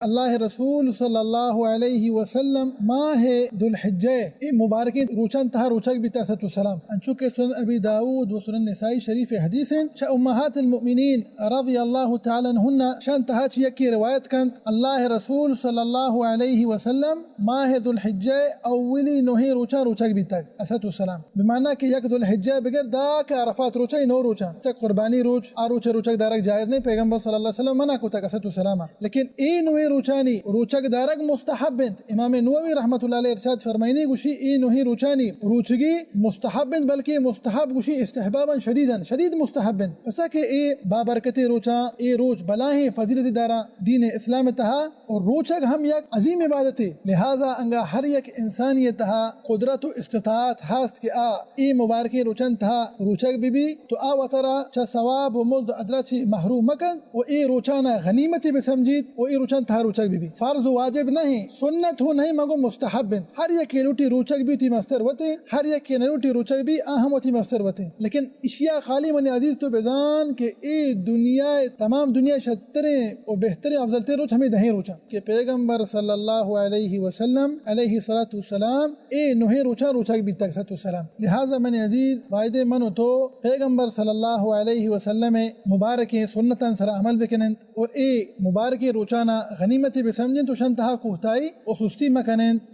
اللہ رسول صلی اللہ علیہ وسلم ماہ ذوالحجہ اے مبارکیں روچان تہا روچگ بیتا، الصلاۃ والسلام۔ انچو کہ سنن ابی داؤد و سنن نسائی شریف حدیث انت، چہ امہات المؤمنین رضی اللہ تعالی عنہن شان تہا چہ یکی روایت کنت، اللہ رسول صلی اللہ علیہ وسلم ماہ ذوالحجہ اولی نوہیں روچاں روچگ بیتگ، الصلاۃ والسلام۔ بمعنی کہ یک ذوالحجہ بگر داں کہ عرفات روچ ء نو روچاں، چہ قربانی روچ، آ روچ ء روچگ دارگ جائز نہیں، پیغمبر صلی اللہ علیہ وسلم منع کتگ، الصلاۃ والسلام۔ لیکن اے نوہیں روچانی روچگ دارگ مستحب انت۔ امام نووی رحمۃ اللہ علیہ ارشاد فرمائنی گوشی، اے نوہیں روچانی روچگی مستحب انت، بلکہ مستحب گوشی استحبابا شدیدا، شدید مستحب انت۔ پسا کہ اے بابرکتیں روچاں، اے روچ بلاہیں فضیلت داراں دین اسلام تہا، اور روچگ ہم یک عظیم عبادتے، لہذا انگا ہر یک انسانی تہا قدرت و استطاعت ہست کہ آ اے مبارکیں روچان تہا روچگ بہ بی، تو آ وترا چہ ثواب و مزد و اجرا چی محروم مکن و اے روچانا غنیمتے بسمجیت و اے روچان تہا روچگ بہ بی۔ فرض و واجب نہیں، سنت ہو نہیں، مگو مستحب انت۔ ہر یکے لوٹی روچگ بی وتی مستر وتے، ہر یکے نہ لوٹی روچگ بی آ ہم وتی مستر وتے۔ لیکن اشیا خالی منی عزیز تو بزان کہ اے دنیا، تمام دنیا شتریں و بہتریں افضل تریں روچ ہمیں دہیں روچاں کہ پیغمبر صلی اللہ علیہ وسلم علیہ الصلوۃ والسلام اے نوہیں روچاں روچگ بیتگ، الصلوۃ والسلام۔ لہذا منی عزیز، بایدے من و تو پیغمبر صلی اللہ علیہ وسلم مبارکیں سنتاں سرا عمل بکننت اور اے مبارکیں روچانا غنیمتے بسمجنت و شان تہا کوتاہی و سستی مکننت۔